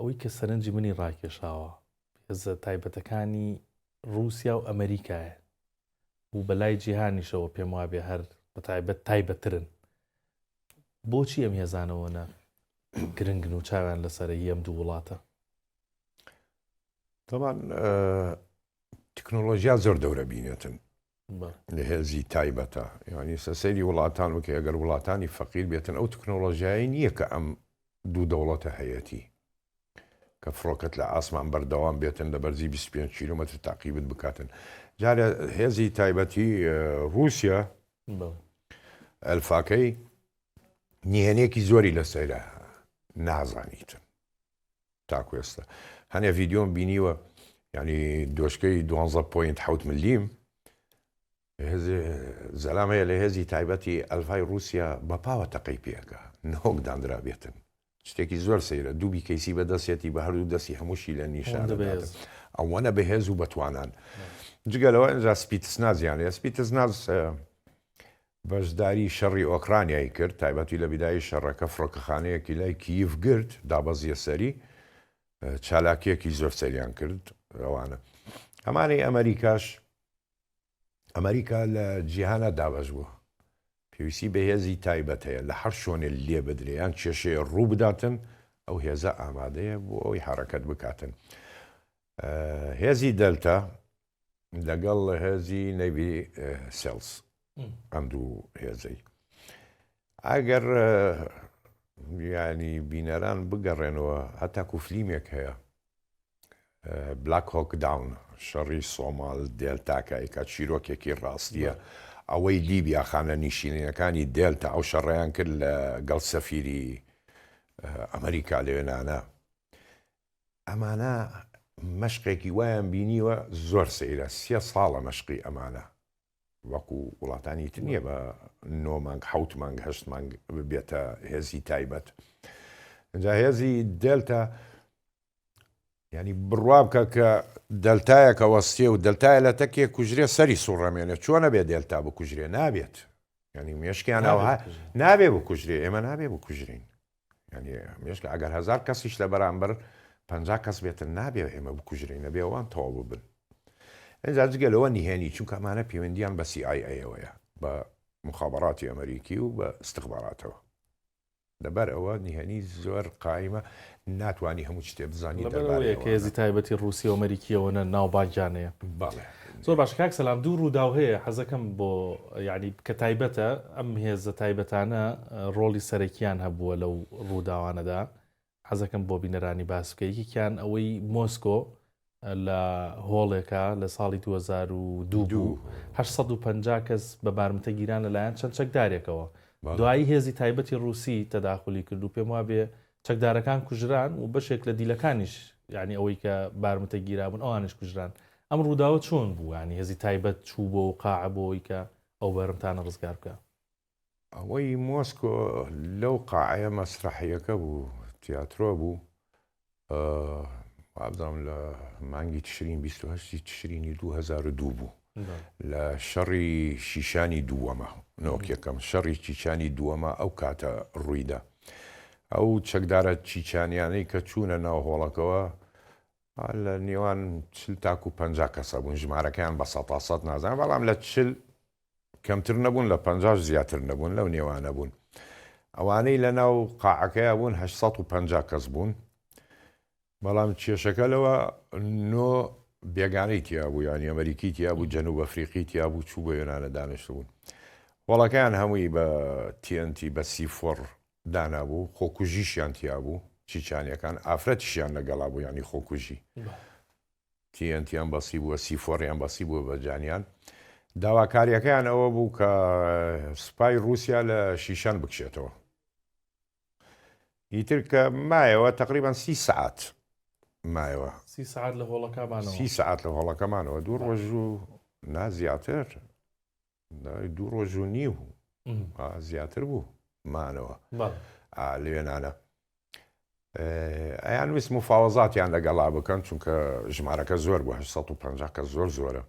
ئەوەی کە سەرنجی منی ڕاکێشاوە هێزە تایبەتەکانی ڕووسیا و ئەمریکایە و بەلای جیهانیشەوە پێم وابێ هەر بە تایبەت تایبەترن بۆچی ئەم هێزانەوە نە گرنگن و چاویان لەسەرە هی ئەم دوو وڵاتە؟ تەبان تکنۆلۆژیا زۆر دەورە بینێتن لە هێزی تایبەتە یانی سە سەیری وڵاتان بکەی ئەگەر وڵاتانی فەقیر بێتن ئەو تکنۆلۆژیایی نییە کە ئەم دوو دەوڵەتە هەیەتی کە فڕۆکەت لە ئاسمان بەردەوام بێتن لە بەرزی 25 کیلومتر تاقیبت بکاتن جارێ هێزی تایبەتی رووسیا ئەلفاکەی نهێنێکی زۆری لەسەرە نازانیتن تاکو ئێستا هەنێ ڤیدیۆم بینیوە یعنی دۆشکەی 12.7 ملیم زەلام هەیە لە هێزی تایبەتی ئەلفای رووسیا بە پاوە تەقەی پێەکە نەوەک دانرا بێتن شتێکی زۆر سەیرە دووبی کەیسی بەدەستێتی بە هەردوو دەستی هەمووشی لە نیشان ئەوەنە بەهێز و بەتوانان جگەلەوە ئەجا سپیتسنازیان هەیە سپیتسناز بەشداری شەڕی ئۆکرانیای کرد، تایبەتی لە بیدایەی شەڕەکە فڕۆکەخانەیەکی لای کییڤ گرت، دابەزیە سەری، چالاکیەکی زۆر سەیریان کرد ئەوانە. ئەمانەی ئەمەریکاش، ئەمەریکا لە جیهانە دابەش بووە، پێویستی بە هێزی تایبەت هەیە، لە هەر شۆنێ لێ بدرێ یان کێشەیە ڕوو بداتن، ئەو هێزە ئامادەیە بۆ ئەوەی حەڕەکەت بکاتن. هێزی دەلتا لەگەڵ هێزی نەیڤی سێڵس ئەم دوو هێزەی ئەگەر ینی بینەران بگەڕێنەوە هەتاکو فلیمێک هەیە بلاک هۆک داون شەڕی سۆمال دێلتاکە ئەیکا چیرۆکێکی ڕاستیە ئەوەی لیبیا خانە نیشینەکانی دێلتا ئەو شەڕیان کرد لە گەڵ سەفیری ئەمریکا لەوێنانە ئەمانە مەشقێکی وایان بینیوە زۆر سەیرە سێ ساڵە مەشقی ئەمانە وەکو وڵاتانی تر نییە بە نۆ مانگ حەوت مانگ هەشت مانگ ببێتە هێزی تایبەت ئینجا هێزی دێلتا ینی بڕوا بکە کە دەلتایەکە وەستێ و دەلتایە لە تەکێ کوژرێ سەری سوڕەمێنێ چۆنە بێ دێلتا بکوژرێ نابێت ینی مێشکیان ئەوها نابێ بکوژرێ ئێمە نابێ بکوژرین یانی مێشک ئەگەر هەزار کەسیش لە بەرامبەر پەنجا کەس بێتن نابێ ئێمە بکوژرین نەبێ ئەوان تەواو ببن ئینجا جگە لەوە نهێنی چونکە ئەمانە پەیوەندیان بە CIA-ەوەیە بە مخابراتی ئەمریکی و بە استخباراتەوە لەبەر ئەوە نهێنی زۆر قایمە ناتوانانی هەموو شتێ بزانی دەربارەیە کە هێزی تایبەتی ڕوسی و ئەمریکیەوە نە ناوبانگیان هەیە بەڵێ. زۆر باشە کاک سەلام دوو ڕووداو هەیە حەزەکەم بۆ یعنی کە تایبەتە ئەم هێزە تایبەتانە ڕۆڵی سەرەکیان هەبووە لەو ڕووداوانەدا حەزەکەم بۆ بینەرانی باس بکە یەکێکیان ئەوەی مۆسکۆ لە هۆڵێکە لە ساڵی 2002 بوو 850 کەس بە بارمتە گیران لەلایەن چەند چەکدارێکەوە دوایی هێزی تایبەتی ڕووسی تەداخلی کرد و پێم وابێ چەکدارەکان کوژران و بەشێک لە دیلەکانیش یانی ئەوەی کە بارمتە گیرابوون ئەوانیش کوژران. ئەم ڕووداوە چۆن بوو؟ یانی هێزی تایبەت چوو بۆ قاعە بۆ ئەوەی کە ئەو بارمتانە ڕزگار بکا؟ ئەوەی مۆسکۆ لەو قاعەیە مەسرەحییەکە بوو، تیاترۆ بوو، وابزانم لە مانگی تشرین 28 تشرینی 2002 بوو لە شەڕی شیشانی دووەمە نۆک یەکەم شەڕی چیچانی دووەمە ئەو کاتە ڕوویدا ئەو چەکدارە چیچانیانەی کە چوونە ناو هۆڵەکەوە لە نێوان چل تاکو پ کەسە بوون ژمارەکەیان بە سەتاسەد نازان بەڵام لە چل کەمتر نەبوون لە پەنجاش زیاتر نەبوون لەو نێوانە بوون ئەوانەی لە ناو قاعەکەیا بوون 850 کەس بوون بەڵام کێشەکە لەوە نۆ بێگانەی تیا بوو یانی ئەمریکی تیا بوو جەنوب ئەفریقی تیا بوو چوو بە یۆنانە دانیشت بوون هۆڵەکەیان هەمووی بە TNT بە سیفۆڕ دانابوو خۆکوژیشیان تیا بوو چیچانیەکان ئافرەتیشیان لەگەڵا بوو یانی خۆکوژی TNT-یان بەسی بووە، سیفۆڕیان بەسی بووە بە جانیان. داواکارییەکەیان ئەوە بوو کە سوپای ڕووسیا لە شیشان بکشێتەوە. ئیتر کە مایەوە تەقریبەن سی سەعات مایەوە. سی سەعات لە هۆڵەکە مانەوە؟ سی سەعات لە هۆڵەکە مانەوە، دوو ڕۆژ و نا زیاتر، دوو ڕۆژ و نیو زیاتر بوو مانەوە لەوێنانە. ئەیان ویست مفاوەزاتیان لەگەڵا بکەن چونکە ژمارەکە زۆر بوو 850 کە زۆر زۆرە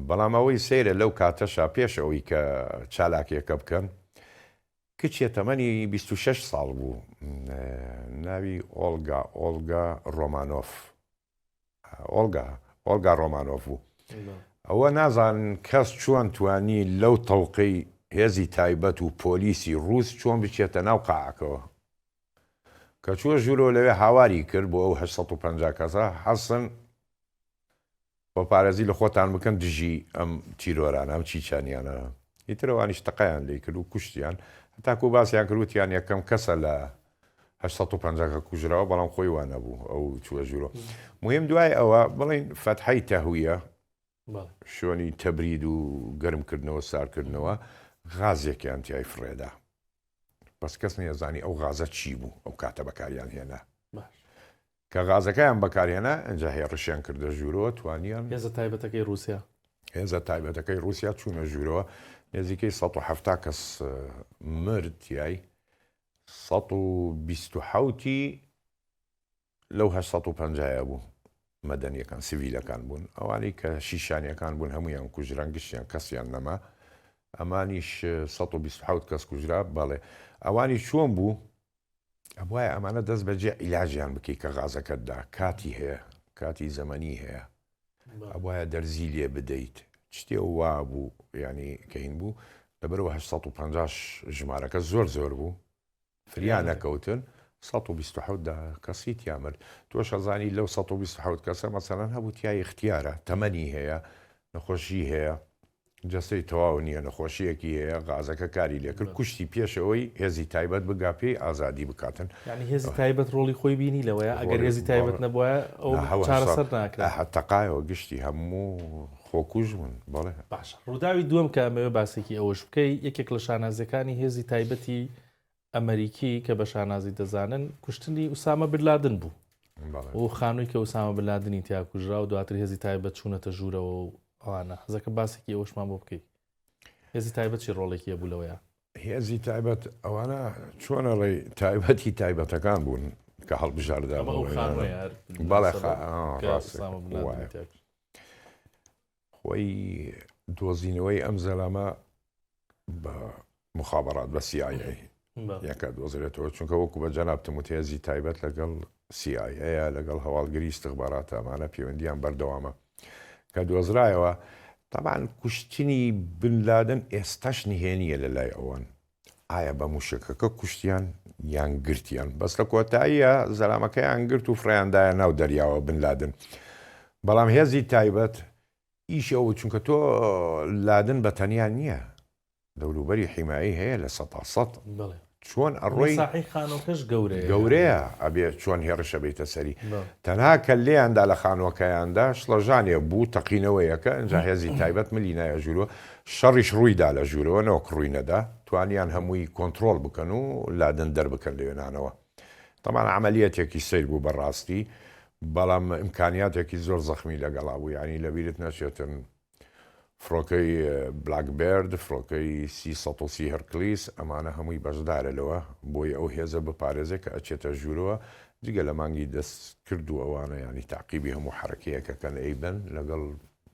بەڵام ئەوەی سەیرە لەو کاتەشا پێش ئەوەی کە چالاکیەکە بکەن. کچێ تەمەنی 26 ساڵ بوو ناوی ئۆڵگا ئۆڵگا ڕۆمانۆف ئۆڵگا ئۆڵگا ڕۆمانۆف بوو ئەوە نازان کەس چۆن توانی لەو تەوقەی هێزی تایبەت و پۆلیسی ڕووس چۆن بچێتە ناو قاعەکەوە کە چووە ژوورەوە لەوێ هاواری کرد بۆ ئەو 850 کەسە حەسن خۆپارێزی لە خۆتان بکەن دژی ئەم تیرۆرانە ئەم چیچانیانە ئیتر ئەوانیش تەقەیان لێی کرد و کوشتیان هەتاکو باسیان کرد وتیان یەکەم کەسە لە 850 کە کوژراوە بەڵام خۆی وا نەبوو ئەو چووە ژوورۆ مهم دوای ئەوە بڵین فەتحەی تەهویە شوێنی تەبرید و گەرمکردنەوە سارکردنەوە غازێکیان تیای فڕێدا بەس کەس نەیەزانی ئەو غازە چی بوو ئەو کاتە بەکاریان هێنا کە غازەکەیان بەکارهێنا ئینجا هێڕشیان کردە ژوورەوە توانیان. هێزە تایبەتەکەی ڕووسیا. هێزە تایبەتەکەی ڕووسیا چوونە ژوورەوە نێزیکەی 170 کەس مرد تیای 127 ی لەو 850 بوو مەدەنیەکان سڤیلەکان بوون ئەوانەی کە شیشانیەکان بوون هەمویان کوژران گشتیان کەسیان نەما ئەمانیش 127 کەس کوژرا بەڵێ ئەوانی چۆن بوو ئەبوایە ئەمانە دەست بەجێ عیلاجیان بکەی کە غازەکەت دا کاتی هەیە کاتی زەمەنی هەیە ئەبوایە دەرزی لێ بدەیت شتێ وا بوو ینی کە هین بوو لەبەرەوە 850 ژمارەکە زۆر زۆر بوو فریا نەکەوتن 127 دا کەسی تیا مرد تۆش ئەزانی لەو 127 کەسە مەسەلەن هەبوو تیا ئیختیارە تەمەنی هەیە نەخۆشی هەیە جەستەی تەواو نییە، نەخۆشییەکی هەیە، غازەکە کاری لێکرد، کوشتی پێش ئەوەی هێزی تایبەت بگا پێی ئازادی بکاتن. یانی هێزی تایبەت ڕۆڵی خۆی بینی لەوەیا، ئەگەر هێزی تایبەت نەبوایە ئەو چارەسەر ناکرا. تەقایەوە گشتی هەموو خۆکوژ بوون بەڵێ. باشە ڕووداوی دووەم کە ئەمەوێ باسێکی ئەوەش بکەی، یەکێک لە شانازیەکانی هێزی تایبەتی ئەمەریکی کە بە شانازی دەزانن کوشتنی ئوسامە بن لادن بوو و خانووی کە ئوسامە بن لادنی تیا کوژرا و دواتر هێزی تایبەت چوونەتە ژوورەوە و ئەوانە حەزەکە باسێکی ئەوەشمان بۆ بکەیت هێزی تایبەت چی ڕۆڵێکی هەبوو لەوەیە؟ هێزی تایبەت ئەوانە چۆنە ڕێی تایبەتی تایبەتەکان بوون کە هەڵبژاردە بەڵێ خۆی دۆزینەوەی ئەم زەلامە بە مخابرات بە CIA یەکە دۆزرێتەوە چونکە وەکو بە جەنابتم وت هێزی تایبەت لەگەڵ CIA لەگەڵ هەواڵگری استخبارات ئەمانە پەیوەندیان بەردەوامە کە دۆزرایەوە تەبان کوشتنی بن لادن ئێستاش نهێنیە لە لای ئەوان ئایا بە موشەکەکە کوشتیان یان گرتیان بەس لە کۆتاییە زەلامەکەیان گرت و فڕیاندایە ناو دەریاوە بن لادن بەڵام هێزی تایبەت ئیشی ئەوە چونکە تۆ لادن بە تەنیا نییە دەوروبەری حیمایی هەیە لە سەتا سەد چۆن ئەڕۆی ساحی خانۆکەش گەورەیە گەورەیە ئەبێ چۆن هێڕشە بیتە سەری تەنها کە لێیاندا لە خانووەکەیاندا شڵەژانێ بوو تەقینەوەیەکە ئینجا هێزی تایبەت ملی نایە ژوورەوە شەڕیش ڕوویدا لە ژوورەوە نەوەک ڕووی نەدا توانیان هەمووی کۆنترۆڵ بکەن و لادن دەربکەن لەوێنانەوە تەبعەن عەمەلیەتێکی سەیر بوو بەڕاستی بەڵام ئیمکانیاتێکی زۆر زەخمی لەگەڵا بوو یانی لەبیرت نەچێتن فڕۆکەی بلاک بێرد، فڕۆکەی سی 130 هێرکلیس، ئەمانە هەمووی بەشدارە لەوە بۆی ئەو هێزە بپارێزێ کە ئەچێتە ژوورەوە، جگە لە مانگی دەستکرد و ئەوانە یانی تەعقیبی هەموو حەرەکەیەکەکەن ئەیبەن لەگەڵ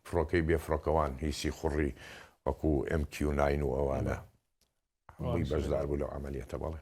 فڕۆکەی بێ فڕۆکەوان هی سیخوڕی وەکو ئێم کیو ناین و ئەوانە. هەمووی بەشدار بوو لەو عەمەلیەتە بەڵێ.